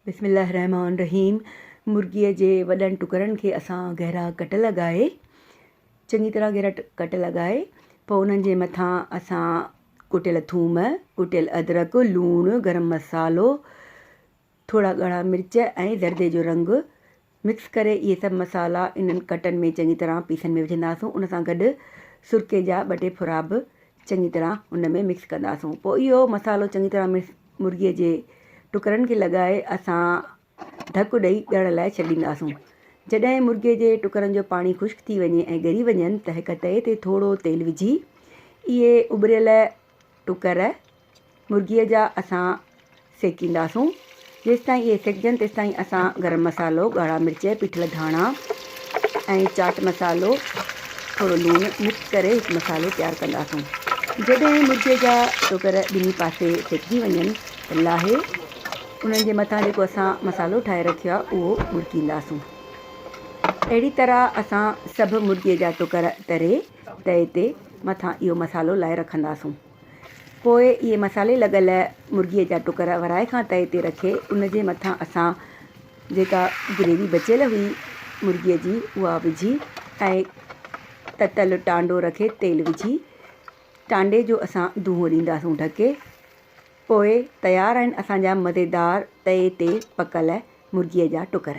بسم الله الرحمٰن الرحيم مرغيء جي وڏن ٽڪرن کي اسان گهرا ڪٽ لڳائي چڱي طرح گهرا ڪٽ لڳائي پوء انهن جي مٿان اسان ڪٽيل ٿوم، ڪٽيل ادرڪ، لوڻ، گرم مصالحو، ٿورا ڳاڙها مرچ ۽ زردي جو رنگ مڪس ڪري اهي سڀ مصالحا انهن ڪٽن ۾ چڱي طرح پيسن ۾ وجهنداسون ان سان گڏ سرڪي جا ٻه ٽي ڦرا به چڱي طرح ان ۾ مڪس ڪنداسون پوء اهو مصالحو چڱي طرح مڪس مرغي جي ٽڪرن کي لڳائي اسان ڍڪ ڏئي ڳرڻ لاء ڇڏينداسون جڏهن مرغي جي ٽڪرن جو پاڻي خشڪ ٿي وڃي ۽ ڳري وڃن ته هڪ تئي تي ٿورو تيل وجهي اهي اٻريل ٽڪر مرغيء جا اسان سيڪينداسون. جيستائين اهي سيڪجن تيستائين اسان گرم مصالحو، ڳاڙها مرچ، پيٺل ڌاڻا ۽ چاٽ مصالحو، ٿورو لوڻ مڪس ڪري هڪ مصالحو تيار ڪنداسون. جڏهن مرغيء جا ٽڪر ٻنهي پاسي سيڪجي وڃن ته لاهي انهن جي مٿان جيڪو اسان مصالحو ٺاهي رکيو آهي اهو ٻرڪينداسون. اهڙي طرح اسان سڀ مرغيء جا ٽڪر تري تئي تي مٿان اهو مصالحو لائي رکنداسون. پوء اهي مصالحي لڳل مرغيء جا ٽڪر ورائي کان تئي تي رکي ان جي مٿان اسان جيڪا گريوي بچيل هئي مرغيء جي اها وجهي ۽ تتل ٽانڊو رکي تيل وجهي ٽانڊي جو اسان دونهون ڏينداسون ڍڪي پوء تيار آهن اسان جا مزيدار تئي تي پڪل مرغيء جا ٽڪر.